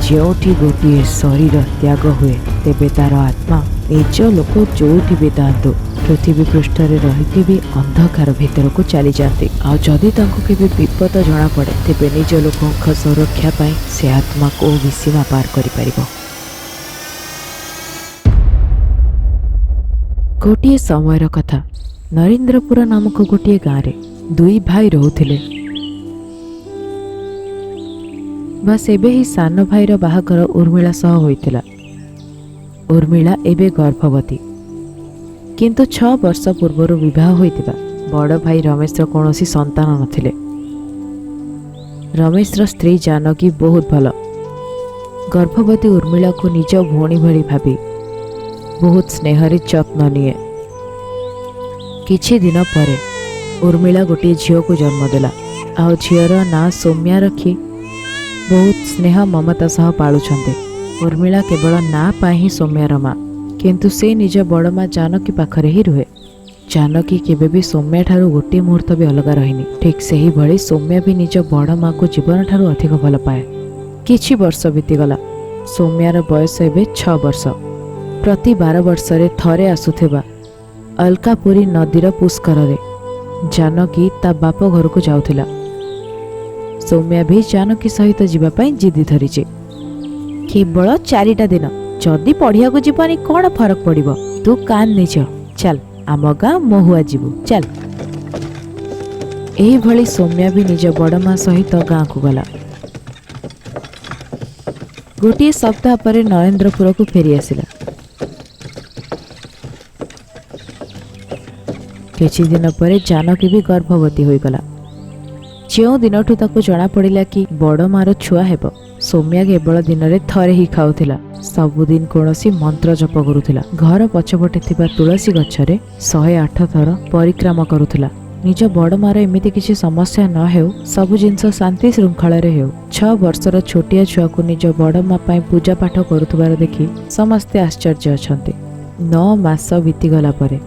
ଯେଉଁଠି ଗୋଟିଏ ଶରୀର ତ୍ୟାଗ ହୁଏ, ତେବେ ତାର ଆତ୍ମା ନିଜ ଲୋକ ଯୋଉଠି ବି ଥାଆନ୍ତୁ, ପୃଥିବୀ ପୃଷ୍ଠରେ ରହିକି ବି ଅନ୍ଧକାର ଭିତରକୁ ଚାଲିଯାଆନ୍ତି। ଆଉ ଯଦି ତାଙ୍କୁ କେବେ ବିପଦ ଜଣାପଡ଼େ, ତେବେ ନିଜ ଲୋକଙ୍କ ସୁରକ୍ଷା ପାଇଁ ସେ ଆତ୍ମା କୋଉ ବି ସୀମା ପାର କରିପାରିବ। ଗୋଟିଏ ସମୟର କଥା, ନରେନ୍ଦ୍ରପୁର ନାମକ ଗୋଟିଏ ଗାଁରେ ଦୁଇ ଭାଇ ରହୁଥିଲେ। ବାସ୍, ଏବେ ହିଁ ସାନ ଭାଇର ବାହାଘର ଉର୍ମିଳା ସହ ହୋଇଥିଲା। ଉର୍ମିଳା ଏବେ ଗର୍ଭବତୀ। କିନ୍ତୁ 6 ବର୍ଷ ପୂର୍ବରୁ ବିବାହ ହୋଇଥିବା ବଡ଼ ଭାଇ ରମେଶର କୌଣସି ସନ୍ତାନ ନଥିଲେ। ରମେଶର ସ୍ତ୍ରୀ ଜାନକୀ ବହୁତ ଭଲ। ଗର୍ଭବତୀ ଉର୍ମିଳାକୁ ନିଜ ଭଉଣୀ ଭଳି ଭାବି ବହୁତ ସ୍ନେହରେ ଯତ୍ନ ନିଏ। କିଛି ଦିନ ପରେ ଉର୍ମିଳା ଗୋଟିଏ ଝିଅକୁ ଜନ୍ମ ଦେଲା, ଆଉ ଝିଅର ନାଁ ସୌମ୍ୟା ରଖି ବହୁତ ସ୍ନେହ ମମତା ସହ ପାଳୁଛନ୍ତି। ଉର୍ମିଳା କେବଳ ନାଁ ପାଇଁ ହିଁ ସୌମ୍ୟାର ମା, କିନ୍ତୁ ସେ ନିଜ ବଡ଼ ମା ଜାନକୀ ପାଖରେ ହିଁ ରୁହେ। ଜାନକୀ କେବେ ବି ସୌମ୍ୟା ଠାରୁ ଗୋଟିଏ ମୁହୂର୍ତ୍ତ ବି ଅଲଗା ରହିନି। ଠିକ୍ ସେହିଭଳି ସୌମ୍ୟା ବି ନିଜ ବଡ଼ ମାକୁ ଜୀବନଠାରୁ ଅଧିକ ଭଲ ପାଏ। କିଛି ବର୍ଷ ବିତିଗଲା। ସୌମ୍ୟାର ବୟସ ଏବେ 6 ବର୍ଷ। ପ୍ରତି 12 ବର୍ଷରେ ଥରେ ଆସୁଥିବା ଅଲକାପୁରୀ ନଦୀର ପୁଷ୍କରରେ ଜାନକୀ ତା ବାପ ଘରକୁ ଯାଉଥିଲା। ସୌମ୍ୟା ବି ଜାନକୀ ସହିତ ଯିବା ପାଇଁ ଜିଦି ଧରିଛି। କେବଳ 4ଟା ଦିନ, ଯଦି ପଢ଼ିବାକୁ ଯିବନି କ'ଣ ଫରକ ପଡ଼ିବ? ତୁ କାନ୍ଦ ନିଜ, ଚାଲ ଆମ ଗାଁ ମହୁଆ ଯିବୁ, ଚାଲ। ଏହିଭଳି ସୌମ୍ୟା ବି ନିଜ ବଡ଼ ମା ସହିତ ଗାଁକୁ ଗଲା। ଗୋଟିଏ ସପ୍ତାହ ପରେ ନରେନ୍ଦ୍ରପୁରକୁ ଫେରି ଆସିଲା। କିଛି ଦିନ ପରେ ଜାନକୀ ବି ଗର୍ଭବତୀ ହୋଇଗଲା। ଯେଉଁ ଦିନଠୁ ତାକୁ ଜଣାପଡ଼ିଲା କି ବଡ଼ ମାର ଛୁଆ ହେବ, ସୌମ୍ୟା କେବଳ ଦିନରେ ଥରେ ହିଁ ଖାଉଥିଲା। ସବୁଦିନ କୌଣସି ମନ୍ତ୍ର ଜପ କରୁଥିଲା। ଘର ପଛପଟେ ଥିବା ତୁଳସୀ ଗଛରେ 108 ଥର ପରିକ୍ରମା କରୁଥିଲା। ନିଜ ବଡ଼ ମାର ଏମିତି କିଛି ସମସ୍ୟା ନ ହେଉ, ସବୁ ଜିନିଷ ଶାନ୍ତି ଶୃଙ୍ଖଳାରେ ହେଉ। 6 ବର୍ଷର ଛୋଟିଆ ଛୁଆକୁ ନିଜ ବଡ଼ ମା ପାଇଁ ପୂଜା ପାଠ କରୁଥିବାର ଦେଖି ସମସ୍ତେ ଆଶ୍ଚର୍ଯ୍ୟ ଅଛନ୍ତି। 9 ମାସ ବିତିଗଲା ପରେ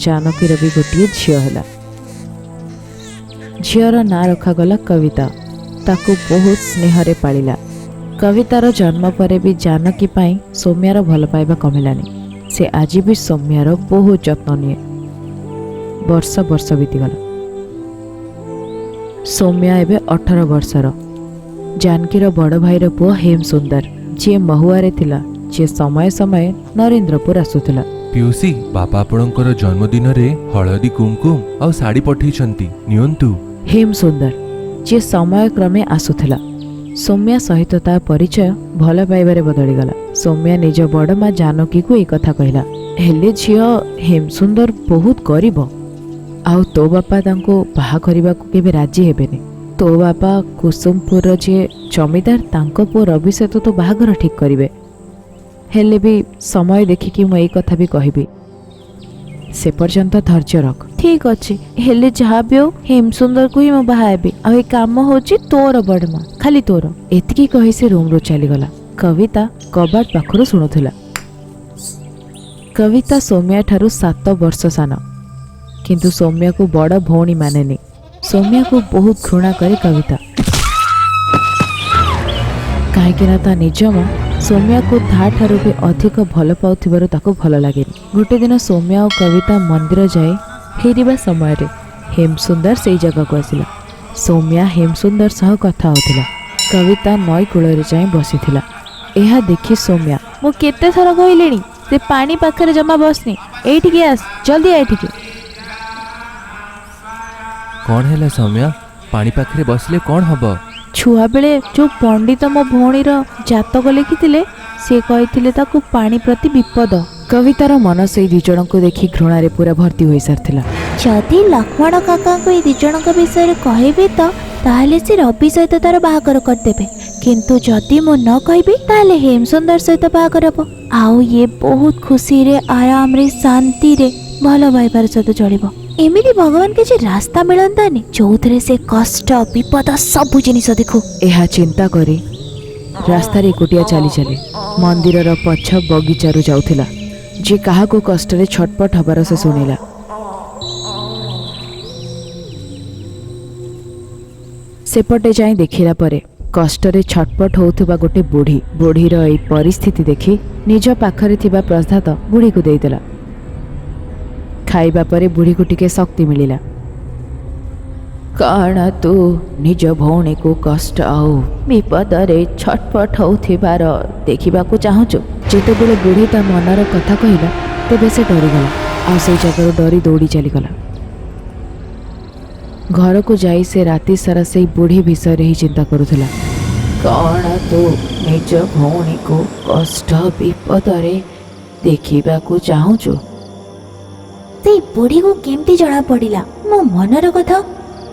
ଜାନକୀର ବି ଗୋଟିଏ ଝିଅ ହେଲା। ଝିଅର ନାଁ ରଖାଗଲା କବିତା। ତାକୁ ବହୁତ ସ୍ନେହରେ ପାଳିଲା। କବିତାର ଜନ୍ମ ପରେ ବି ଜାନକୀ ପାଇଁ ସୌମ୍ୟାର ଭଲ ପାଇବା କମିଲାନି। ସେ ଆଜି ବି ସୌମ୍ୟାର ବହୁତ ଯତ୍ନ ନିଏ। ବର୍ଷ ବର୍ଷ ବିତିଗଲା। ସୌମ୍ୟା ଏବେ 18 ବର୍ଷର। ଜାନକୀର ବଡ଼ ଭାଇର ପୁଅ ହେମ ସୁନ୍ଦର, ଯିଏ ମହୁଆରେ ଥିଲା, ଯିଏ ସମୟେ ସମୟେ ନରେନ୍ଦ୍ରପୁର ଆସୁଥିଲା। ପିଉସୀ, ବାପା ଆପଣଙ୍କର ଜନ୍ମଦିନରେ ହଳଦୀ କୁମକୁମ ଆଉ ଶାଢ଼ୀ ପଠେଇଛନ୍ତି, ନିଅନ୍ତୁ। ହେମ ସୁନ୍ଦର ଯିଏ ସମୟକ୍ରମେ ଆସୁଥିଲା, ସୌମ୍ୟା ସହିତ ତା ପରିଚୟ ଭଲ ପାଇବାରେ ବଦଳିଗଲା। ସୌମ୍ୟା ନିଜ ବଡ଼ ମା ଜାନକୀକୁ ଏଇ କଥା କହିଲା। ହେଲେ ଝିଅ, ହେମସୁନ୍ଦର ବହୁତ ଗରିବ, ଆଉ ତୋ ବାପା ତାଙ୍କୁ ବାହା କରିବାକୁ କେବେ ରାଜି ହେବେନି। ତୋ ବାପା କୁସୁମପୁରର ଯିଏ ଜମିଦାର, ତାଙ୍କ ପୁଅ ରବି ସହିତ ତୋ ବାହାଘର ଠିକ୍ କରିବେ। ହେଲେ ବି ସମୟ ଦେଖିକି ମୁଁ ଏଇ କଥା ବି କହିବି, ସେ ପର୍ଯ୍ୟନ୍ତ ଧୈର୍ଯ୍ୟ ରଖ। ଠିକ୍ ଅଛି, ହେଲେ ଯାହା ବି ହଉ ହେମସୁନ୍ଦରକୁ ହିଁ ମୁଁ ବାହା ହେବି, ଆଉ ଏ କାମ ହଉଛି ତୋର ବଡ଼ ମା, ଖାଲି ତୋର। ଏତିକି କହି ସେ ରୁମ୍ରୁ ଚାଲିଗଲା। କବିତା କବାଟ ପାଖରୁ ଶୁଣୁଥିଲା। କବିତା ସୌମ୍ୟା ଠାରୁ 7 ବର୍ଷ ସାନ, କିନ୍ତୁ ସୌମ୍ୟାକୁ ବଡ଼ ଭଉଣୀ ମାନେନି। ସୌମ୍ୟାକୁ ବହୁତ ଘୃଣା କରେ କବିତା, କାହିଁକିନା ତା ନିଜ ମା ସୌମ୍ୟାକୁ ତାଠାରୁ ବି ଅଧିକ ଭଲ ପାଉଥିବାରୁ ତାକୁ ଭଲ ଲାଗେନି। ଗୋଟେ ଦିନ ସୌମ୍ୟା ଆଉ କବିତା ମନ୍ଦିର ଯାଇ ଫେରିବା ସମୟରେ ହେମସୁନ୍ଦର ସେଇ ଜାଗାକୁ ଆସିଲା। ସୌମ୍ୟା ହେମସୁନ୍ଦର ସହ କଥା ହେଉଥିଲା। କବିତା ନଈ କୂଳରେ ଯାଇ ବସିଥିଲା। ଏହା ଦେଖି ସୌମ୍ୟା, ମୁଁ କେତେ ଥର କହିଲିଣି ସେ ପାଣି ପାଖରେ ଜମା ବସନି, ଏଇଠିକି ଆସ, ଜଲ୍ଦି ଏଇଠିକି। କ'ଣ ହେଲା ସୌମ୍ୟା, ପାଣି ପାଖରେ ବସିଲେ କ'ଣ ହବ? ଛୁଆବେଳେ ଯୋଉ ପଣ୍ଡିତ ମୋ ଭଉଣୀର ଜାତକ ଲେଖିଥିଲେ, ସେ କହିଥିଲେ ତାକୁ ପାଣି ପ୍ରତି ବିପଦ। କବିତାର ମନ ସେଇ ଦି ଜଣଙ୍କୁ ଦେଖି ଘୃଣାରେ ପୁରା ଭର୍ତ୍ତି ହୋଇସାରିଥିଲା। ଯଦି ଲକ୍ଷ୍ମଣ କାକାଙ୍କୁ ଏଇ ଦି ଜଣଙ୍କ ବିଷୟରେ କହିବି ତ ତାହେଲେ ସେ ରବି ସହିତ ତାର ବାହାଘର କରିଦେବେ, କିନ୍ତୁ ଯଦି ମୁଁ ନ କହିବି ତାହେଲେ ହେମସୁନ୍ଦର ସହିତ ବାହାଘର ହବ, ଆଉ ଇଏ ବହୁତ ଖୁସିରେ ଆରାମରେ ଶାନ୍ତିରେ ଭଲ ପାଇବାର ସହିତ ଚଳିବ। ଏମିତି ଭଗବାନ କିଛି ରାସ୍ତା ମିଳନ୍ତାନି ଯୋଉଥିରେ ସେ କଷ୍ଟ ବିପଦ ସବୁ ଜିନିଷ ଦେଖୁ। ଏହା ଚିନ୍ତା କରି ରାସ୍ତାରେ ଏକୁଟିଆ ଚାଲି ଚାଲି ମନ୍ଦିରର ପଛ ବଗିଚାରୁ ଯାଉଥିଲା, ଯେ କାହାକୁ କଷ୍ଟରେ ଛଟପଟ ହବାର ସେ ଶୁଣିଲା। ସେପଟେ ଯାଇ ଦେଖିଲା ପରେ କଷ୍ଟରେ ଛଟପଟ ହେଉଥିବା ଗୋଟେ ବୁଢ଼ୀ। ବୁଢ଼ୀର ଏଇ ପରିସ୍ଥିତି ଦେଖି ନିଜ ପାଖରେ ଥିବା ପ୍ରସାଦ ବୁଢ଼ୀକୁ ଦେଇଦେଲା। ଖାଇବା ପରେ ବୁଢ଼ୀକୁ ଟିକେ ଶକ୍ତି ମିଳିଲା। କ'ଣ ତୁ ନିଜ ଭଉଣୀକୁ କଷ୍ଟ ଆଉ ବିପଦରେ ଛଟପଟ ହେଉଥିବାର ଦେଖିବାକୁ ଚାହୁଁଛୁ? ଯେତେବେଳେ ବୁଢ଼ୀ ତା ମନର କଥା କହିଲା, ତେବେ ସେ ଡରିଗଲା ଆଉ ସେଇ ଜାଗାରୁ ଡରି ଦୌଡ଼ି ଚାଲିଗଲା। ଘରକୁ ଯାଇ ସେ ରାତି ସାରା ସେଇ ବୁଢ଼ୀ ବିଷୟରେ ହିଁ ଚିନ୍ତା କରୁଥିଲା। କ'ଣ ତୁ ନିଜ ଭଉଣୀକୁ କଷ୍ଟ ବିପଦରେ ଦେଖିବାକୁ ଚାହୁଁଛୁ? ସେଇ ବୁଢ଼ୀକୁ କେମିତି ଜଣା ପଡ଼ିଲା ମୋ ମନର କଥା?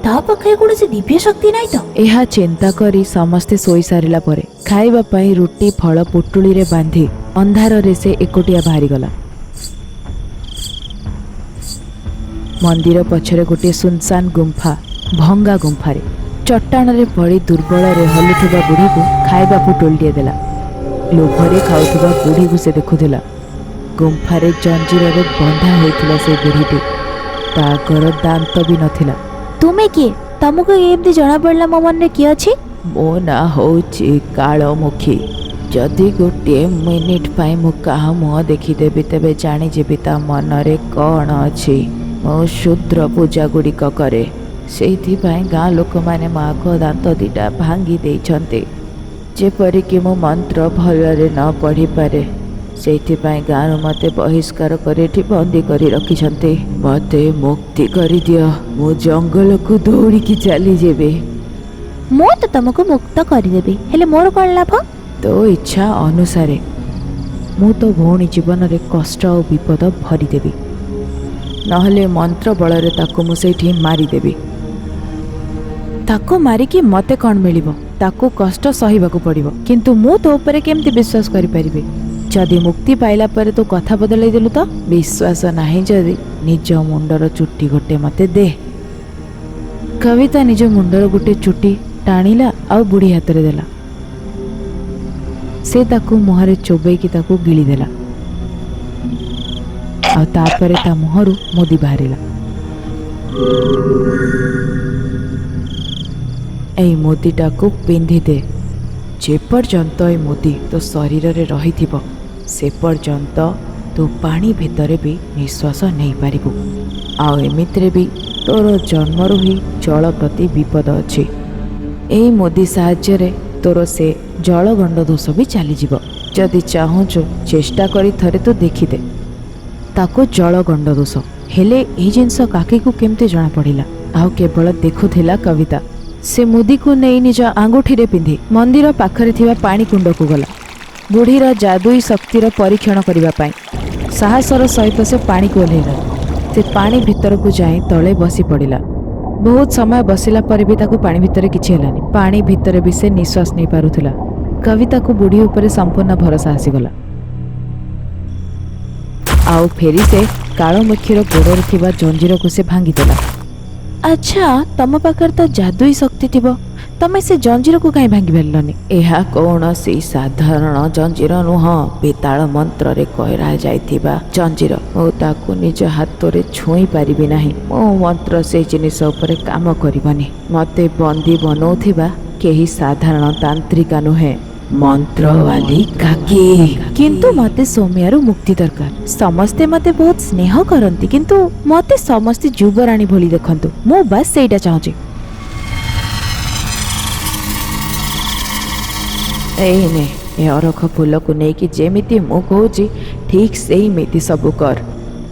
ତା ପାଖରେ କୌଣସି ଦିବ୍ୟ ଶକ୍ତି ନାହିଁ ତ? ଏହା ଚିନ୍ତା କରି ସମସ୍ତେ ଶୋଇସାରିଲା ପରେ ଖାଇବା ପାଇଁ ରୁଟି ଫଳ ପୁଟୁଳିରେ ବାନ୍ଧି ଅନ୍ଧାରରେ ସେ ଏକୁଟିଆ ବାହାରିଗଲା। ମନ୍ଦିର ପଛରେ ଗୋଟିଏ ସୁନସାନ ଗୁମ୍ଫା, ଭଙ୍ଗା ଗୁମ୍ଫାରେ ଚଟ୍ଟାଣରେ ପଡ଼ି ଦୁର୍ବଳରେ ହଲୁଥିବା ବୁଢ଼ୀକୁ ଖାଇବା ପୁଟୁଳିଟିଏ ଦେଲା। ଲୋଭରେ ଖାଉଥିବା ବୁଢ଼ୀକୁ ସେ ଦେଖୁଥିଲା। ଗୁମ୍ଫାରେ ଜଞ୍ଜିରରେ ବନ୍ଧା ହୋଇଥିଲା ସେ ବୁଢ଼ୀଟି। ତା ଆଗର ଦାନ୍ତ ବି ନଥିଲା। ତୁମେ କିଏ? ତମକୁ ଏମିତି ଜଣା ପଡ଼ିଲା ମୋ ମନରେ କିଏ ଅଛି? ମୋ ନାଁ ହେଉଛି କାଳମୁଖୀ। ଯଦି ଗୋଟିଏ ମିନିଟ୍ ପାଇଁ ମୁଁ କାହା ମୁହଁ ଦେଖିଦେବି, ତେବେ ଜାଣିଯିବି ତା ମନରେ କ'ଣ ଅଛି। ମୁଁ ଶୂଦ୍ର ପୂଜା ଗୁଡ଼ିକ କରେ, ସେଇଥିପାଇଁ ଗାଁ ଲୋକମାନେ ମୋ ଆଗ ଦାନ୍ତ ଦୁଇଟା ଭାଙ୍ଗି ଦେଇଛନ୍ତି, ଯେପରିକି ମୁଁ ମନ୍ତ୍ର ଭଲରେ ନ ପଢ଼ିପାରେ। ସେଇଥିପାଇଁ ଗାଁରୁ ମୋତେ ବହିଷ୍କାର କରି ଏଠି ବନ୍ଦୀ କରି ରଖିଛନ୍ତି। ମୋତେ ମୁକ୍ତି କରିଦିଅ, ମୁଁ ଜଙ୍ଗଲକୁ ଦୌଡ଼ିକି ଚାଲିଯିବି। ମୁଁ ତ ତମକୁ ମୁକ୍ତ କରିଦେବି, ହେଲେ ମୋର କ'ଣ ଲାଭ? ତୋ ଇଚ୍ଛା ଅନୁସାରେ ମୁଁ ତୋ ଭଉଣୀ ଜୀବନରେ କଷ୍ଟ ଆଉ ବିପଦ ଭରିଦେବି, ନହେଲେ ମନ୍ତ୍ର ବଳରେ ତାକୁ ମୁଁ ସେଇଠି ମାରିଦେବି। ତାକୁ ମାରିକି ମୋତେ କ'ଣ ମିଳିବ? ତାକୁ କଷ୍ଟ ସହିବାକୁ ପଡ଼ିବ, କିନ୍ତୁ ମୁଁ ତୋ ଉପରେ କେମିତି ବିଶ୍ୱାସ କରିପାରିବି? ଯଦି ମୁକ୍ତି ପାଇଲା ପରେ ତୁ କଥା ବଦଳେଇ ଦେଲୁ ତ? ବିଶ୍ୱାସ ନାହିଁ ଯଦି ନିଜ ମୁଣ୍ଡର ଚୁଟି ଗୋଟେ ମୋତେ ଦେ। କବିତା ନିଜ ମୁଣ୍ଡର ଗୋଟେ ଚୁଟି ଟାଣିଲା ଆଉ ବୁଢ଼ୀ ହାତରେ ଦେଲା। ସେ ତାକୁ ମୁହଁରେ ଚୋବେଇକି ତାକୁ ଗିଳିଦେଲା ଆଉ ତାପରେ ତା ମୁହଁରୁ ମୁଦି ବାହାରିଲା। ଏଇ ମୁଦିଟାକୁ ପିନ୍ଧିଦେ। ଯେପର୍ଯ୍ୟନ୍ତ ଏ ମୁଦି ତୋ ଶରୀରରେ ରହିଥିବ, ସେ ପର୍ଯ୍ୟନ୍ତ ତୁ ପାଣି ଭିତରେ ବି ନିଶ୍ୱାସ ନେଇପାରିବୁ। ଆଉ ଏମିତିରେ ବି ତୋର ଜନ୍ମରୁ ହିଁ ଜଳ ପ୍ରତି ବିପଦ ଅଛି। ଏଇ ମୁଦି ସାହାଯ୍ୟରେ ତୋର ସେ ଜଳଗଣ୍ଡ ଦୋଷ ବି ଚାଲିଯିବ। ଯଦି ଚାହୁଁଛୁ ଚେଷ୍ଟା କରି ଥରେ ତୁ ଦେଖିଦେ। ତାକୁ ଜଳଗଣ୍ଡ ଦୋଷ ହେଲେ ଏଇ ଜିନିଷ କାକିକୁ କେମିତି ଜଣାପଡ଼ିଲା? ଆଉ କେବଳ ଦେଖୁଥିଲା କବିତା। ସେ ମୁଦିକୁ ନେଇ ନିଜ ଆଙ୍ଗୁଠିରେ ପିନ୍ଧି ମନ୍ଦିର ପାଖରେ ଥିବା ପାଣି କୁଣ୍ଡକୁ ଗଲା, ବୁଢ଼ୀର ଯାଦୁଇ ଶକ୍ତିର ପରୀକ୍ଷଣ କରିବା ପାଇଁ। ସାହସର ସହିତ ସେ ପାଣିକୁ ଓହ୍ଲେଇଲା। ସେ ପାଣି ଭିତରକୁ ଯାଇ ତଳେ ବସି ପଡ଼ିଲା। ବହୁତ ସମୟ ବସିଲା ପରେ ବି ତାକୁ ପାଣି ଭିତରେ କିଛି ହେଲାନି। ପାଣି ଭିତରେ ବି ସେ ନିଶ୍ୱାସ ନେଇପାରୁଥିଲା। କବିତାକୁ ବୁଢ଼ୀ ଉପରେ ସମ୍ପୂର୍ଣ୍ଣ ଭରସା ଆସିଗଲା। ଆଉ ଫେରି ସେ କାଳମୁଖୀର ଗୋଡ଼ରେ ଥିବା ଜଞ୍ଜିରକୁ ସେ ଭାଙ୍ଗିଦେଲା। ଆଚ୍ଛା, ତମ ପାଖରେ ତ ଯାଦୁଇ ଶକ୍ତି ଥିବ, ତମେ ସେ ଜଞ୍ଜିରକୁ କାହିଁ ଭାଙ୍ଗି ପାରିଲନି? ଏହା କୌଣସି ସାଧାରଣ ଜଞ୍ଜିର ନୁହଁ, ବେତାଳ ମନ୍ତ୍ରରେ କରାଯାଇଥିବା ଜଞ୍ଜିର। ମୁଁ ତାକୁ ନିଜ ହାତରେ ଛୁଇଁ ପାରିବି ନାହିଁ। ମୋ ମନ୍ତ୍ର ସେଇ ଜିନିଷ ଉପରେ କାମ କରିବନି। ମୋତେ ବନ୍ଦୀ ବନଉଥିବା କେହି ସାଧାରଣ ତାନ୍ତ୍ରିକା ନୁହେଁ, ମନ୍ତ୍ରବାଲୀ କାକି। କିନ୍ତୁ ମୋତେ ସୌମ୍ୟାରୁ ମୁକ୍ତି ଦରକାର। ସମସ୍ତେ ମୋତେ ବହୁତ ସ୍ନେହ କରନ୍ତି, କିନ୍ତୁ ମୋତେ ସମସ୍ତେ ଯୁବରାଣୀ ଭଳି ଦେଖନ୍ତୁ। ମୁଁ ବାସ୍ ସେଇଟା ଚାହୁଁଛି। ଏଇ ନେ, ଏ ଅରଖ ଫୁଲକୁ ନେଇକି ଯେମିତି ମୁଁ କହୁଛି ଠିକ୍ ସେଇମିତି ସବୁ କର।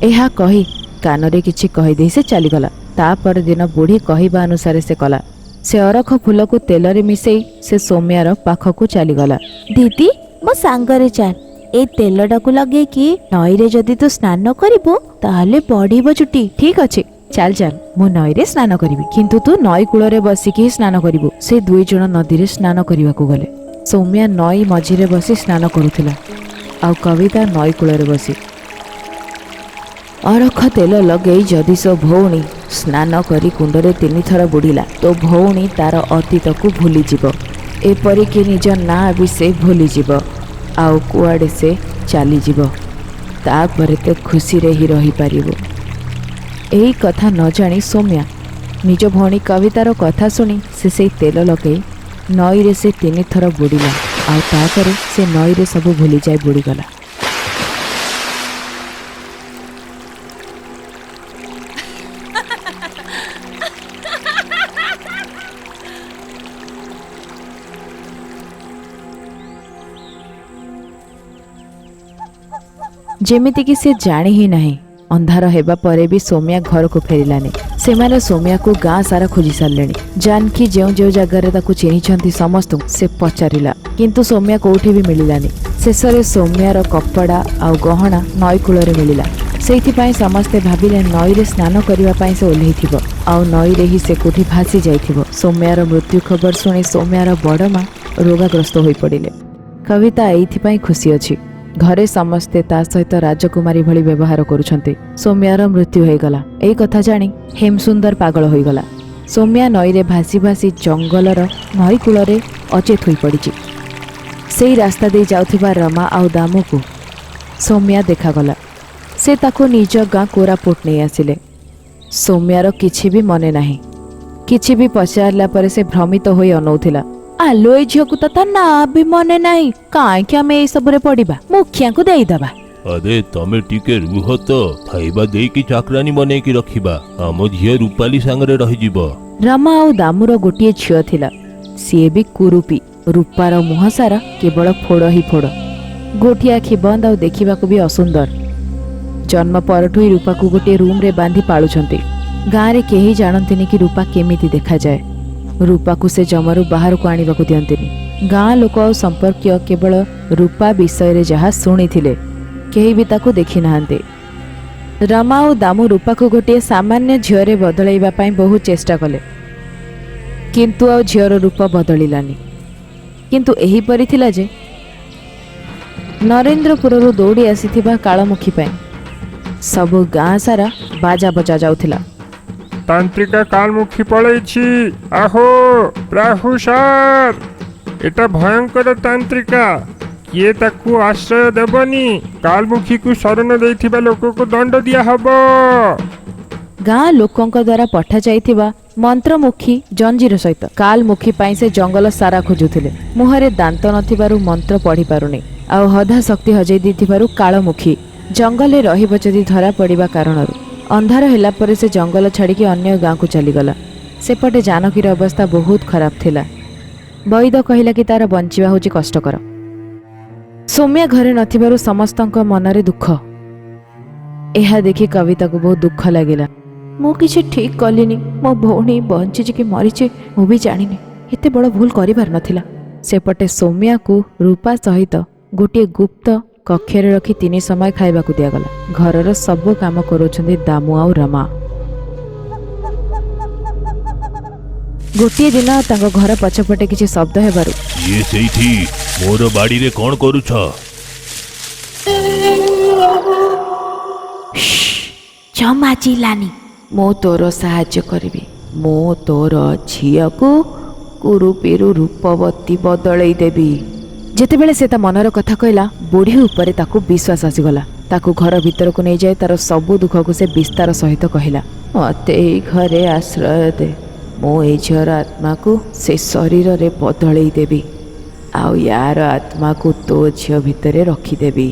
ଏହା କହି କାନରେ କିଛି କହିଦେଇ ସେ ଚାଲିଗଲା। ତା ପରଦିନ ବୁଢ଼ୀ କହିବା ଅନୁସାରେ ସେ କଲା। ସେ ଅରଖ ଫୁଲକୁ ତେଲରେ ମିଶେଇ ସେ ସୌମ୍ୟାର ପାଖକୁ ଚାଲିଗଲା। ଦିଦି, ମୋ ସାଙ୍ଗରେ ଚାଲ। ଏଇ ତେଲଟାକୁ ଲଗେଇକି ନଈରେ ଯଦି ତୁ ସ୍ନାନ କରିବୁ, ତାହେଲେ ବଢିବ ଚୁଟି। ଠିକ୍ ଅଛି, ଚାଲ ଚାଲ, ମୁଁ ନଈରେ ସ୍ନାନ କରିବି, କିନ୍ତୁ ତୁ ନଈ କୂଳରେ ବସିକି ହିଁ ସ୍ନାନ କରିବୁ। ସେ ଦୁଇ ଜଣ ନଦୀରେ ସ୍ନାନ କରିବାକୁ ଗଲେ। ସୌମ୍ୟା ନଈ ମଝିରେ ବସି ସ୍ନାନ କରୁଥିଲା ଆଉ କବିତା ନଈ କୂଳରେ ବସି। ଅରଖ ତେଲ ଲଗେଇ ଯଦି ସୋ ଭଉଣୀ ସ୍ନାନ କରି କୁଣ୍ଡରେ 3 ଥର ବୁଡ଼ିଲା, ତୋ ଭଉଣୀ ତାର ଅତୀତକୁ ଭୁଲିଯିବ, ଏପରିକି ନିଜ ନାଁ ବି ସେ ଭୁଲିଯିବ ଆଉ କୁଆଡ଼େ ସେ ଚାଲିଯିବ। ତାପରେ ତ ଖୁସିରେ ହିଁ ରହିପାରିବୁ। ଏଇ କଥା ନ ଜାଣି ସୌମ୍ୟା ନିଜ ଭଉଣୀ କବିତାର କଥା ଶୁଣି ସେ ସେଇ ତେଲ ଲଗେଇ ନଈରେ ସେ 3 ଥର ବୁଡ଼ିଲା ଆଉ ତାପରେ ସେ ନଈରେ ସବୁ ଭୁଲିଯାଇ ବୁଡ଼ିଗଲା। ଯେମିତିକି ସେ ଜାଣି ହିଁ ନାହିଁ। ଅନ୍ଧାର ହେବା ପରେ ବି ସୌମ୍ୟା ଘରକୁ ଫେରିଲାନି। ସେମାନେ ସୌମ୍ୟାକୁ ଗାଁ ସାରା ଖୋଜି ସାରିଲେଣି। ଜାନକୀ ଯେଉଁ ଯେଉଁ ଜାଗାରେ ତାକୁ ଚିହ୍ନିଛନ୍ତି, ସମସ୍ତଙ୍କୁ ସେ ପଚାରିଲା, କିନ୍ତୁ ସୌମ୍ୟା କୋଉଠି ବି ମିଳିଲାନି। ଶେଷରେ ସୌମ୍ୟାର କପଡ଼ା ଆଉ ଗହଣା ନଈ କୂଳରେ ମିଳିଲା। ସେଇଥିପାଇଁ ସମସ୍ତେ ଭାବିଲେ ନଈରେ ସ୍ନାନ କରିବା ପାଇଁ ସେ ଓହ୍ଲେଇଥିବ ଆଉ ନଈରେ ହିଁ ସେ କୋଉଠି ଭାସି ଯାଇଥିବ। ସୌମ୍ୟାର ମୃତ୍ୟୁ ଖବର ଶୁଣି ସୌମ୍ୟାର ବଡ଼ ମା ରୋଗାଗ୍ରସ୍ତ ହୋଇପଡ଼ିଲେ। କବିତା ଏଇଥିପାଇଁ ଖୁସି ଅଛି, ଘରେ ସମସ୍ତେ ତା ସହିତ ରାଜକୁମାରୀ ଭଳି ବ୍ୟବହାର କରୁଛନ୍ତି। ସୌମ୍ୟାର ମୃତ୍ୟୁ ହୋଇଗଲା, ଏଇ କଥା ଜାଣି ହେମସୁନ୍ଦର ପାଗଳ ହୋଇଗଲା। ସୌମ୍ୟା ନଈରେ ଭାସି ଭାସି ଜଙ୍ଗଲର ନଈ କୂଳରେ ଅଚେତ ହୋଇପଡ଼ିଛି। ସେଇ ରାସ୍ତା ଦେଇ ଯାଉଥିବା ରମା ଆଉ ଦାମୁକୁ ସୌମ୍ୟା ଦେଖାଗଲା। ସେ ତାକୁ ନିଜ ଗାଁ କୋରାପୁଟ ନେଇ ଆସିଲେ। ସୌମ୍ୟାର କିଛି ବି ମନେ ନାହିଁ। କିଛି ବି ପଚାରିଲା ପରେ ସେ ଭ୍ରମିତ ହୋଇ ଅନଉଥିଲା। ଆଲୋ, ଏ ଝିଅକୁ ତ ତା ନାଁ ବି ମନେ ନାହିଁ। କାହିଁକି ଆମେ ଏଇସବୁରେ ପଡ଼ିବା? ମୁଖିଆଙ୍କୁ ଦେଇଦବା। ଆରେ, ତମେ ଟିକେ ରୁହ ତ। ଖାଇବା ଦେଇକି ଚାକରାନୀ ବନେଇକି ରଖିବା। ଆମ ଝିଅ ରୂପାଲି ସାଙ୍ଗରେ ରହିଯିବ। ରମା ଆଉ ଦାମୁର ଗୋଟିଏ ଝିଅ ଥିଲା। ସିଏ ବି କୁରୁପି। ରୂପାର ମୁହଁ ସାରା କେବଳ ଫୋଡ଼ ହିଁ ଫୋଡ଼। ଗୋଟିଏ ଆଖି ବନ୍ଦ ଆଉ ଦେଖିବାକୁ ବି ଅସୁନ୍ଦର। ଜନ୍ମ ପରଠୁ ହିଁ ରୂପାକୁ ଗୋଟିଏ ରୁମ୍ରେ ବାନ୍ଧି ପାଳୁଛନ୍ତି। ଗାଁରେ କେହି ଜାଣନ୍ତିନି କି ରୂପା କେମିତି ଦେଖାଯାଏ। ରୂପାକୁ ସେ ଜମାରୁ ବାହାରକୁ ଆଣିବାକୁ ଦିଅନ୍ତିନି। ଗାଁ ଲୋକ ଆଉ ସମ୍ପର୍କୀୟ କେବଳ ରୂପା ବିଷୟରେ ଯାହା ଶୁଣିଥିଲେ, କେହି ବି ତାକୁ ଦେଖିନାହାନ୍ତି। ରମା ଆଉ ଦାମୁ ରୂପାକୁ ଗୋଟିଏ ସାମାନ୍ୟ ଝିଅରେ ବଦଳାଇବା ପାଇଁ ବହୁତ ଚେଷ୍ଟା କଲେ, କିନ୍ତୁ ଆଉ ଝିଅର ରୂପ ବଦଳିଲାନି। କିନ୍ତୁ ଏହିପରି ଥିଲା ଯେ ନରେନ୍ଦ୍ରପୁରରୁ ଦୌଡ଼ି ଆସିଥିବା କାଳମୁଖୀ ପାଇଁ ସବୁ ଗାଁ ସାରା ବାଜା ବଜା ଯାଉଥିଲା। ତାନ୍ତ୍ରିକା କାଲମୁଖୀ ପଳେଇଛି। ଆହୋ ପ୍ରାହୁ ସାର୍, ଏଟା ଭୟଙ୍କର ତାନ୍ତ୍ରିକା। କିଏ ତାକୁ ଆଶ୍ରୟ ଦେବନି। କାଲମୁଖୀକୁ ଶରଣ ଦେଇଥିବା ଲୋକକୁ ଦଣ୍ଡ ଦିଆହବ। ଗାଁ ଲୋକଙ୍କ ଦ୍ୱାରା ପଠାଯାଇଥିବା ମନ୍ତ୍ରମୁଖୀ ଜଞ୍ଜିର ସହିତ କାଲମୁଖୀ ପାଇଁ ସେ ଜଙ୍ଗଲ ସାରା ଖୋଜୁଥିଲେ। ମୁହଁରେ ଦାନ୍ତ ନଥିବାରୁ ମନ୍ତ୍ର ପଢ଼ିପାରୁନି ଆଉ ଅଧା ଶକ୍ତି ହଜେଇ ଦେଇଥିବାରୁ କାଳମୁଖୀ ଜଙ୍ଗଲରେ ରହିବ ଯଦି ଧରା ପଡ଼ିବା କାରଣରୁ ଅନ୍ଧାର ହେଲା ପରେ ସେ ଜଙ୍ଗଲ ଛାଡ଼ିକି ଅନ୍ୟ ଗାଁକୁ ଚାଲିଗଲା। ସେପଟେ ଜାନକୀର ଅବସ୍ଥା ବହୁତ ଖରାପ ଥିଲା। ବୈଦ କହିଲା କି ତାର ବଞ୍ଚିବା ହେଉଛି କଷ୍ଟକର। ସୌମ୍ୟା ଘରେ ନଥିବାରୁ ସମସ୍ତଙ୍କ ମନରେ ଦୁଃଖ। ଏହା ଦେଖି କବିତାକୁ ବହୁତ ଦୁଃଖ ଲାଗିଲା। ମୁଁ କିଛି ଠିକ୍ କଲିନି। ମୋ ଭଉଣୀ ବଞ୍ଚିଛି କି ମରିଛି, ମୁଁ ବି ଜାଣିନି। ଏତେ ବଡ଼ ଭୁଲ କରିବାର ନଥିଲା। ସେପଟେ ସୌମ୍ୟାକୁ ରୂପା ସହିତ ଗୋଟିଏ ଗୁପ୍ତ କକ୍ଷରେ ରଖି ତିନି ସମୟ ଖାଇବାକୁ ଦିଆଗଲା। ଘରର ସବୁ କାମ କରୁଛନ୍ତି ଦାମୁ ଆଉ ରମା। ଗୋଟିଏ ଦିନ ତାଙ୍କ ଘର ପଛପଟେ କିଛି ଶବ୍ଦ ହେବାରୁ ଇଏ ସେଇଠି ମୋର ବାଡ଼ିରେ କଣ କରୁଛ? ଜମା ଚିଲାନି। ମୁଁ ତୋର ସାହାଯ୍ୟ କରିବି। ମୁଁ ତୋର ଝିଅକୁ କୁରୁପିରୁ ରୂପବତୀ ବଦଳେଇ ଦେବି। ଯେତେବେଳେ ସେ ତା ମନର କଥା କହିଲା, ବୁଢ଼ୀ ଉପରେ ତାକୁ ବିଶ୍ୱାସ ଆସିଗଲା। ତାକୁ ଘର ଭିତରକୁ ନେଇଯାଇ ତାର ସବୁ ଦୁଃଖକୁ ସେ ବିସ୍ତାର ସହିତ କହିଲା। ମତେ ଏଇ ଘରେ ଆଶ୍ରୟ ଦେ। ମୁଁ ଏଇ ଝିଅର ଆତ୍ମାକୁ ସେ ଶରୀରରେ ବଦଳେଇ ଦେବି ଆଉ ୟାର ଆତ୍ମାକୁ ତୋ ଝିଅ ଭିତରେ ରଖିଦେବି।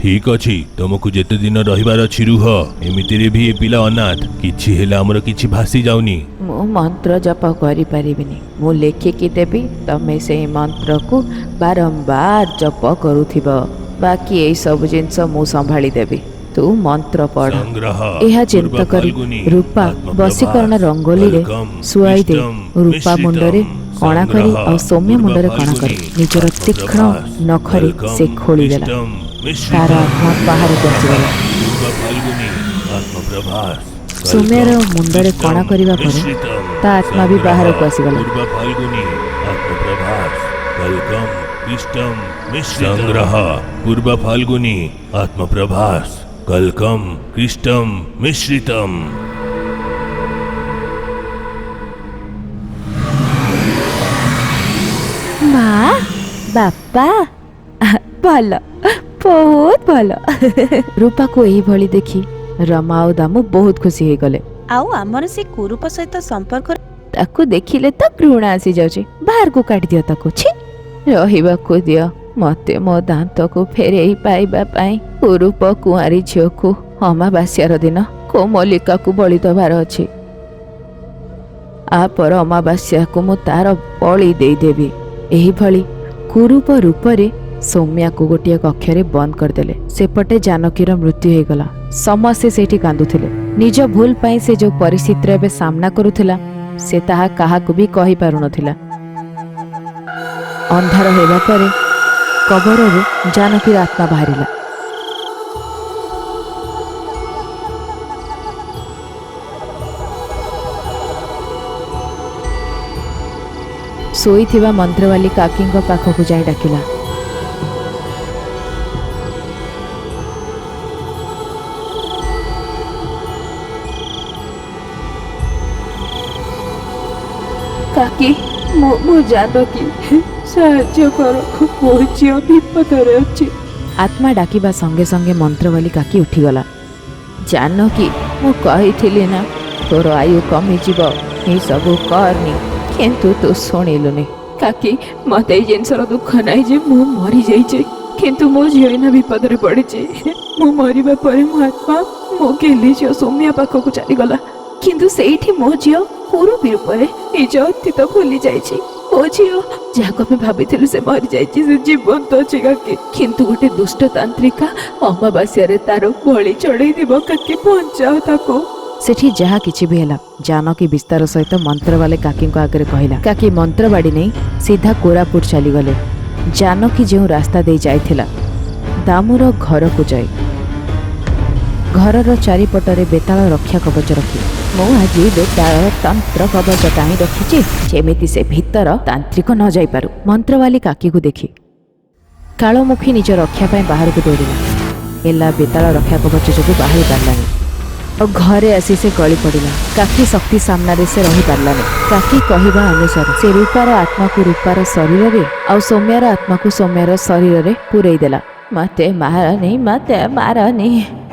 ଠିକ ଅଛି, ତମକୁ ଯେତେ ଦିନ ରହିବାର ଅଛି ରୁହ। ଏମିତିରେ ବି ଏ ପିଲା ଅନାଥ। କିଛି ହେଲେ ଆମର କିଛି ଭାସି ଯାଉନି। ମୁଁ ମନ୍ତ୍ର ଜପ କରିପାରିବିନି। ମୁଁ ଲେଖିକି ଦେବି, ତମେ ସେଇ ମନ୍ତ୍ରକୁ ବାରମ୍ବାର ଜପ କରୁଥିବ। ବାକି ଏଇ ସବୁ ଜିନିଷ ମୁଁ ସମ୍ଭାଳି ଦେବି। ତୁ ମନ୍ତ୍ର ପଢ଼। ସଂଗ୍ରହ ଏହା ପୂର୍ବ ଚିନ୍ତା କରି ଫାଲ୍ଗୁନୀ, ରୂପା ଆତ୍ମପ୍ରଭାସ, ବଶୀକରଣ ରଙ୍ଗୋଲିରେ କଲକମ୍, ଶୁଆଇ ଦେଇ ଇଷ୍ଟମ୍, ରୂପା ମୁଣ୍ଡରେ ମିଶ୍ରିତମ୍, କଣା କରି ସଂଗ୍ରହ, ଆଉ ସୌମ୍ୟ ପୂର୍ବ ମୁଣ୍ଡରେ କଣା କରି ଫାଲ୍ଗୁନୀ, ନିଜର ତୀକ୍ଷ୍ଣ ଆତ୍ମପ୍ରଭାସ, ନଖରେ ସେ କଲକମ୍, ଖୋଳିଦେଲା। ଇଷ୍ଟମ୍, ତାର ମିଶ୍ରିତମ୍, ଆତ୍ମା ବାହାରକୁ ଆସିଗଲା। ପୂର୍ବ ଫାଲ୍ଗୁନୀ, ଆତ୍ମପ୍ରଭାସ, ସୌମ୍ୟାର କଲକମ୍, ମୁଣ୍ଡରେ କଣା ଇଷ୍ଟମ୍, କରିବା ପରେ ମିଶ୍ରିତମ୍, ତା ଆତ୍ମା ବି ସଂଗ୍ରହ, ବାହାରକୁ ଆସିଗଲା। ପୂର୍ବ ଫାଲ୍ଗୁନୀ, ଆତ୍ମପ୍ରଭାସ, କଲକମ୍, ଇଷ୍ଟମ୍, ମିଶ୍ରିତମ୍, ସଂଗ୍ରହ, ପୂର୍ବ ଫାଲ୍ଗୁନୀ, ଆତ୍ମପ୍ରଭାସ, କଲକମ୍, ଇଷ୍ଟମ୍, ମିଶ୍ରିତମ୍। ମା, ବାପା, ଭଲ, ବହୁତ ଭଲ। ରୂପାକୁ ଏହିଭଳି ଦେଖି ରମା ଆଉ ଦାମୁ ବହୁତ ଖୁସି ହେଇଗଲେ। ଆଉ ଆମର ସେ କୁରୂପ ସହିତ ସମ୍ପର୍କ ତାକୁ ଦେଖିଲେ ତ ଘୃଣା ଆସିଯାଉଛି। ବାହାରକୁ କାଢ଼ିଦିଅ ତାକୁ। ଛି, ରହିବାକୁ ଦିଅ ମତେ ମୋ ଦାନ୍ତକୁ ଫେରେଇ ପାଇବା ପାଇଁ। କୁରୂପ କୁଆଁରୀ ଝିଅକୁ ଅମାବାସ୍ୟାର ଦିନ କୋମଲିକାକୁ ବଳି ଦେବାର ଅଛି। ଆପର ଅମାବାସ୍ୟାକୁ ମୁଁ ତାର ବଳି ଦେଇଦେବି। ଏହିଭଳି କୁରୂପ ରୂପରେ ସୌମ୍ୟାକୁ ଗୋଟିଏ କକ୍ଷରେ ବନ୍ଦ କରିଦେଲେ। ସେପଟେ ଜାନକୀର ମୃତ୍ୟୁ ହେଇଗଲା। ସମସ୍ତେ ସେଇଠି କାନ୍ଦୁଥିଲେ। ନିଜ ଭୁଲ ପାଇଁ ସେ ଯୋଉ ପରିସ୍ଥିତିର ଏବେ ସାମ୍ନା କରୁଥିଲା, ସେ ତାହା କାହାକୁ ବି କହିପାରୁନଥିଲା। ଅନ୍ଧାର ହେବା ପରେ କବରରୁ ଜାନକୀର ଆତ୍ମା ବାହାରିଲା। ଶୋଇଥିବା ମନ୍ତ୍ରବାଲି କାକିଙ୍କ ପାଖକୁ ଯାଇ ଡାକିଲା। କାକି, ମୁଁ ଜାନକୀ, ସାହାଯ୍ୟ କର, ମୋ ଝିଅ ବିପଦରେ ଅଛି। ଆତ୍ମା ଡାକିବା ସଙ୍ଗେ ସଙ୍ଗେ ମନ୍ତ୍ରବାଲି କାକି ଉଠିଗଲା। ଜାନକୀ, ମୁଁ କହିଥିଲି ନା ତୋର ଆୟୁ କମିଯିବ, ଏସବୁ କରନି, କିନ୍ତୁ ତୁ ଶୁଣିଲୁନି। କାକି, ମତେ ଏଇ ଜିନିଷର ଦୁଃଖ ନାହିଁ ଯେ ମୁଁ ମରିଯାଇଛି, କିନ୍ତୁ ମୋ ଝିଅ ଏଇନା ବିପଦରେ ପଡ଼ିଛି। ମୁଁ ମରିବା ପରେ ମୋ ଆତ୍ମା ମୋ ଗେହ୍ଲି ଝିଅ ସୌମ୍ୟା ପାଖକୁ ଚାଲିଗଲା, କିନ୍ତୁ ସେଇଠି ମୋ ଝିଅ କୁରୂପୀ ରୂପରେ ନିଜ ଅତୀତ ଭୁଲି ଯାଇଛି। ମୋ ଝିଅ ଯାହାକୁ ଆମେ ଭାବିଥିଲୁ ସେ ମରିଯାଇଛି, ସେ ଜୀବନ୍ତ ଅଛି କାକି। କିନ୍ତୁ ଗୋଟେ ଦୁଷ୍ଟ ତାନ୍ତ୍ରିକା ଅମାବାସ୍ୟାରେ ତାର ବଳି ଚଢ଼େଇ ଦେବ। କାକି, ବଞ୍ଚାଅ ତାକୁ। ସେଠି ଯାହା କିଛି ବି ହେଲା ଜାନକୀ ବିସ୍ତାର ସହିତ ମନ୍ତ୍ରବାଲେ କାକିଙ୍କ ଆଗରେ କହିଲା। କାକି ମନ୍ତ୍ରବାଡ଼ି ନେଇ ସିଧା କୋରାପୁଟ ଚାଲିଗଲେ। ଜାନକୀ ଯେଉଁ ରାସ୍ତା ଦେଇ ଯାଇଥିଲା, ଦାମୁର ଘରକୁ ଯାଇ ଘରର ଚାରିପଟରେ ବେତାଳ ରକ୍ଷା କବଚ ରଖି, ମୁଁ ଆଜି ବେତାଳର ତନ୍ତ୍ର କବଚ ଟାଣି ରଖିଛି, ଯେମିତି ସେ ଭିତର ତାନ୍ତ୍ରିକ ନ ଯାଇପାରୁ। ମନ୍ତ୍ରବାଲି କାକିକୁ ଦେଖି କାଳମୁଖୀ ନିଜ ରକ୍ଷା ପାଇଁ ବାହାରକୁ ଦୌଡ଼ିଲା। ହେଲା ବେତାଳ ରକ୍ଷା କବଚ ଯୋଗୁଁ ବାହାରି ପାରିଲାନି ଆଉ ଘରେ ଆସି ସେ ଗଳି ପଡ଼ିଲା। କାକି ଶକ୍ତି ସାମ୍ନାରେ ସେ ରହିପାରିଲାନି। କାକି କହିବା ଅନୁସାରେ ସେ ରୂପାର ଆତ୍ମାକୁ ରୂପାର ଶରୀରରେ ଆଉ ସୌମ୍ୟାର ଆତ୍ମାକୁ ସୌମ୍ୟାର ଶରୀରରେ ପୂରେଇ ଦେଲା। ମତେ ମାରନି, ମତେ ମାରନି।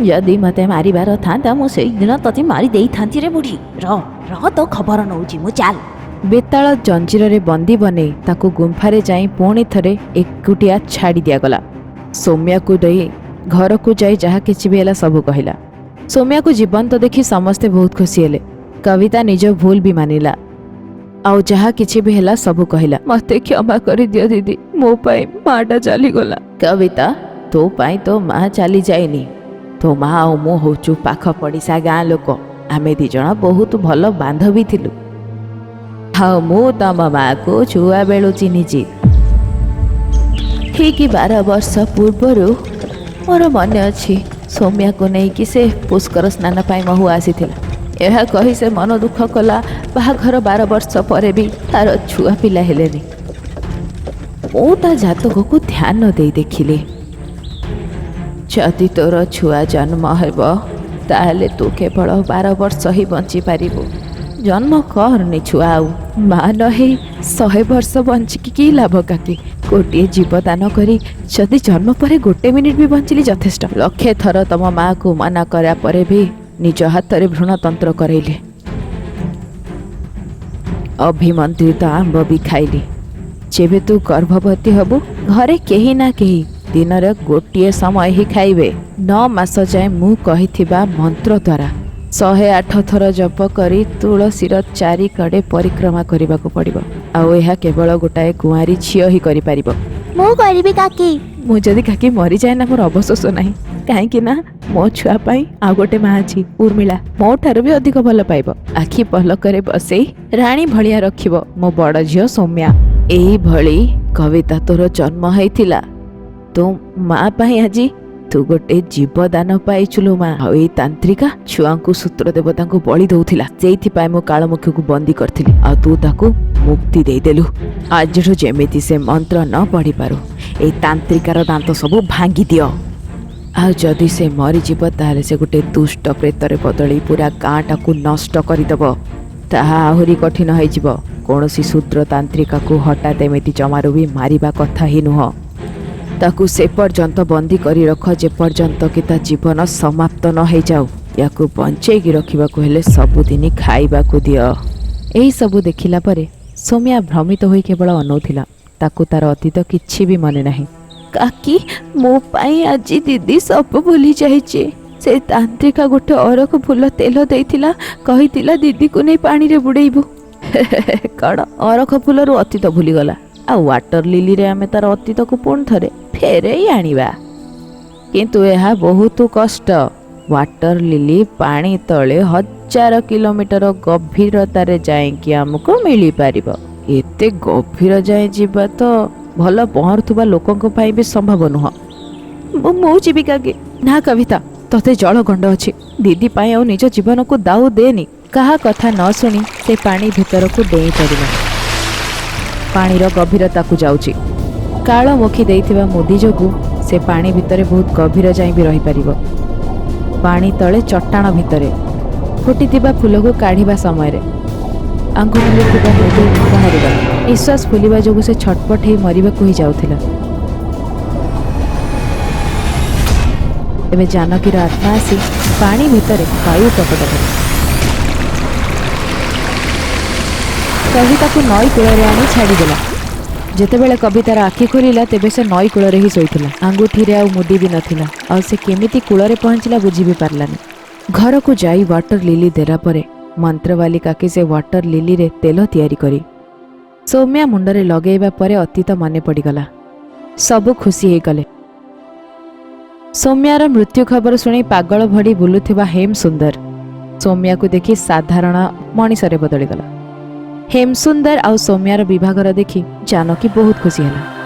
ଯଦି ମତେ ମାରିବାର ଥାନ୍ତା, ମୁଁ ସେଇଦିନ ତତେ ମାରି ଦେଇଥାନ୍ତି ରେ ବୁଢ଼ୀ। ର ର, ତୋ ଖବର ନଉଛି ମୁଁ, ଚାଲ। ବେତାଳ ଜଞ୍ଜିରରେ ବନ୍ଦୀ ବନେଇ ତାକୁ ଗୁମ୍ଫାରେ ଯାଇ ପୁଣି ଥରେ ଏକୁଟିଆ ଛାଡ଼ି ଦିଆଗଲା। ସୌମ୍ୟାକୁ ଦେଇ ଘରକୁ ଯାଇ ଯାହା କିଛି ବି ହେଲା ସବୁ କହିଲା। ସୌମ୍ୟାକୁ ଜୀବନ୍ତ ଦେଖି ସମସ୍ତେ ବହୁତ ଖୁସି ହେଲେ। କବିତା ନିଜ ଭୁଲ ବି ମାନିଲା ଆଉ ଯାହା କିଛି ବି ହେଲା ସବୁ କହିଲା। ମତେ କ୍ଷମା କରିଦିଅ ଦିଦି, ମୋ ପାଇଁ ମାଟା ଚାଲିଗଲା। କବିତା, ତୋ ପାଇଁ ତୋ ମା ଚାଲି ଯାଇନି। ତୋ ମା ଆଉ ମୁଁ ହଉଛୁ ପାଖ ପଡ଼ିଶା ଗାଁ ଲୋକ। ଆମେ ଦି ଜଣ ବହୁତ ଭଲ ବାନ୍ଧବୀ ଥିଲୁ ଆଉ ମୁଁ ତମ ମାକୁ ଛୁଆ ବେଳୁ ଚିହ୍ନିଛି। ଠିକ୍ 12 ବର୍ଷ ପୂର୍ବରୁ ମୋର ମନେ ଅଛି, ସୌମ୍ୟାକୁ ନେଇକି ସେ ପୁଷ୍କର ସ୍ନାନ ପାଇଁ ମହୁଆ ଆସିଥିଲା। ଏହା କହି ସେ ମନ ଦୁଃଖ କଲା, ବାହାଘର 12 ବର୍ଷ ପରେ ବି ତାର ଛୁଆ ପିଲା ହେଲେନି। ମୁଁ ତା ଜାତକକୁ ଧ୍ୟାନ ଦେଇ ଦେଖିଲି। ଯଦି ତୋର ଛୁଆ ଜନ୍ମ ହେବ, ତାହେଲେ ତୁ କେବଳ 12 ବର୍ଷ ହିଁ ବଞ୍ଚିପାରିବୁ। ଜନ୍ମ କରନି ଛୁଆ। ଆଉ ମା ନ ହେଇ 100 ବର୍ଷ ବଞ୍ଚିକି କି ଲାଭ କାକି? ଗୋଟିଏ ଜୀବଦାନ କରି ଯଦି ଜନ୍ମ ପରେ ଗୋଟେ ମିନିଟ୍ ବି ବଞ୍ଚିଲି ଯଥେଷ୍ଟ। ଲକ୍ଷେ ଥର ତମ ମାଆକୁ ମନା କରିବା ପରେ ବି ନିଜ ହାତରେ ଭ୍ରୂଣତନ୍ତ୍ର କରେଇଲି, ଅଭିମନ୍ତ୍ରିତ ଆମ୍ବ ବି ଖାଇଲି। ଯେବେ ତୁ ଗର୍ଭବତୀ ହବୁ, ଘରେ କେହି ନା କେହି ଦିନରେ ଗୋଟିଏ ସମୟ ହିଁ ଖାଇବେ। 9 ମାସ ଯାଏଁ ମୁଁ କହିଥିବା ମନ୍ତ୍ର ଦ୍ୱାରା 108 ଥର ଜପ କରି ତୁଳସୀର ଚାରିକଡ଼େ ପରିକ୍ରମା କରିବାକୁ ପଡ଼ିବ, ଆଉ ଏହା କେବଳ ଗୋଟାଏ କୁଆଁରୀ ଝିଅ ହିଁ କରିପାରିବ। ମୁଁ କରିବି କାକି। ମୁଁ ଯଦି କାକି ମରିଯାଏ ନା, ମୋର ଅବଶୋଷ ନାହିଁ, କାହିଁକି ନା ମୋ ଛୁଆ ପାଇଁ ଆଉ ଗୋଟେ ମା ଅଛି, ଉର୍ମିଳା। ମୋ ଠାରୁ ବି ଅଧିକ ଭଲ ପାଇବ, ଆଖି ପଲକରେ ବସେଇ ରାଣୀ ଭଳିଆ ରଖିବ ମୋ ବଡ଼ ଝିଅ ସୌମ୍ୟା। ଏଇଭଳି କବିତା, ତୋର ଜନ୍ମ ହେଇଥିଲା ତୋ ମା ପାଇଁ, ଆଜି ତୁ ଗୋଟେ ଜୀବଦାନ ପାଇଛୁ ମା। ଆଉ ଏଇ ତାନ୍ତ୍ରିକା ଛୁଆଙ୍କୁ ସୂତ୍ର ଦେବତାଙ୍କୁ ବଳି ଦଉଥିଲା, ସେଇଥିପାଇଁ ମୁଁ କାଳମୁଖୀକୁ ବନ୍ଦୀ କରିଥିଲି, ଆଉ ତୁ ତାକୁ ମୁକ୍ତି ଦେଇଦେଲୁ। ଆଜିଠୁ ଯେମିତି ସେ ମନ୍ତ୍ର ନ ପଢିପାରୁ, ଏଇ ତାନ୍ତ୍ରିକାର ଦାନ୍ତ ସବୁ ଭାଙ୍ଗି ଦିଅ। ଆଉ ଯଦି ସେ ମରିଯିବ, ତାହେଲେ ସେ ଗୋଟେ ଦୁଷ୍ଟ ପ୍ରେତରେ ବଦଳି ପୁରା ଗାଁଟାକୁ ନଷ୍ଟ କରିଦେବ। ତାହା ଆହୁରି କଠିନ ହେଇଯିବ। କୌଣସି ଶୂଦ୍ର ତାନ୍ତ୍ରିକାକୁ ହଠାତ୍ ଏମିତି ଜମାରୁ ବି ମାରିବା କଥା ହିଁ ନୁହଁ। ତାକୁ ସେ ପର୍ଯ୍ୟନ୍ତ ବନ୍ଦୀ କରି ରଖ ଯେପର୍ଯ୍ୟନ୍ତ କି ତା ଜୀବନ ସମାପ୍ତ ନ ହେଇଯାଉ। ୟାକୁ ବଞ୍ଚେଇକି ରଖିବାକୁ ହେଲେ ସବୁଦିନ ଖାଇବାକୁ ଦିଅ। ଏହିସବୁ ଦେଖିଲା ପରେ ସୌମ୍ୟା ଭ୍ରମିତ ହୋଇ କେବଳ ଅନଉଥିଲା। ତାକୁ ତାର ଅତୀତ କିଛି ବି ମନେ ନାହିଁ। କାକି, ମୋ ପାଇଁ ଆଜି ଦିଦି ସବୁ ଭୁଲି ଯାଇଛି। ସେ ତାନ୍ତ୍ରିକା ଗୋଟେ ଅରଖ ଫୁଲ ତେଲ ଦେଇଥିଲା, କହିଥିଲା ଦିଦିକୁ ନେଇ ପାଣିରେ ବୁଡ଼େଇବୁ। କ'ଣ ଅରଖ ଫୁଲରୁ ଅତୀତ ଭୁଲିଗଲା, ଆଉ ୱାଟର ଲିଲିରେ ଆମେ ତାର ଅତୀତକୁ ପୁଣି ଥରେ ଫେରେଇ ଆଣିବା। କିନ୍ତୁ ଏହା ବହୁତ କଷ୍ଟ। ୱାଟର ଲିଲି ପାଣି ତଳେ 1000 କିଲୋମିଟର ଗଭୀରତାରେ ଯାଇକି ଆମକୁ ମିଳିପାରିବ। ଏତେ ଗଭୀର ଯାଏଁ ଯିବା ତ ଭଲ ପହଁରୁଥିବା ଲୋକଙ୍କ ପାଇଁ ବି ସମ୍ଭବ ନୁହଁ। ମୁଁ ଯିବି କାକି। ନା କବିତା, ତତେ ଜଳଗଣ୍ଡ ଅଛି। ଦିଦି ପାଇଁ ଆଉ ନିଜ ଜୀବନକୁ ଦାଉ ଦେନି। କାହା କଥା ନ ଶୁଣି ସେ ପାଣି ଭିତରକୁ ଡେଇଁ ପଡ଼ିଲା। ପାଣିର ଗଭୀରତାକୁ ଯାଉଛି। କାଳମୁଖୀ ଦେଇଥିବା ମୁଦି ଯୋଗୁଁ ସେ ପାଣି ଭିତରେ ବହୁତ ଗଭୀର ଯାଏଁ ବି ରହିପାରିବ। ପାଣି ତଳେ ଚଟାଣ ଭିତରେ ଫୁଟିଥିବା ଫୁଲକୁ କାଢ଼ିବା ସମୟରେ ଆଙ୍ଗୁଠିରେ ଥିବା ମୁଦି ବାହାରିଗଲା। ନିଶ୍ୱାସ ଫୁଲିବା ଯୋଗୁଁ ସେ ଛଟପଟ ହେଇ ମରିବାକୁ ହିଁ ଯାଉଥିଲା। ଏବେ ଜାନକୀର ଆତ୍ମା ଆସି ପାଣି ଭିତରେ ବାୟୁ ପ୍ରକଟ କଲା। କବିତାକୁ ନଈ କୂଳରେ ଆଣି ଛାଡ଼ିଦେଲା। ଯେତେବେଳେ କବିତାର ଆଖି ଖୋଲିଲା, ତେବେ ସେ ନଈ କୂଳରେ ହିଁ ଶୋଇଥିଲା। ଆଙ୍ଗୁଠିରେ ଆଉ ମୁଦି ବି ନଥିଲା, ଆଉ ସେ କେମିତି କୂଳରେ ପହଞ୍ଚିଲା ବୁଝି ବି ପାରିଲାନି। ଘରକୁ ଯାଇ ୱାଟର ଲିଲି ଦେଲା ପରେ ମନ୍ତ୍ରବାଲି କାକି ସେ ୱାଟର ଲିଲିରେ ତେଲ ତିଆରି କରି ସୌମ୍ୟା ମୁଣ୍ଡରେ ଲଗେଇବା ପରେ ଅତୀତ ମନେ ପଡ଼ିଗଲା। ସବୁ ଖୁସି ହେଇଗଲେ। ସୌମ୍ୟାର ମୃତ୍ୟୁ ଖବର ଶୁଣି ପାଗଳ ଭଳି ବୁଲୁଥିବା ହେମ ସୁନ୍ଦର ସୌମ୍ୟାକୁ ଦେଖି ସାଧାରଣ ମଣିଷରେ ବଦଳିଗଲା। ହେମସୁନ୍ଦର ଆଉ ସୌମ୍ୟାର ବିବାହଘର ଦେଖି ଜାନକୀ ବହୁତ ଖୁସି ହେଲା।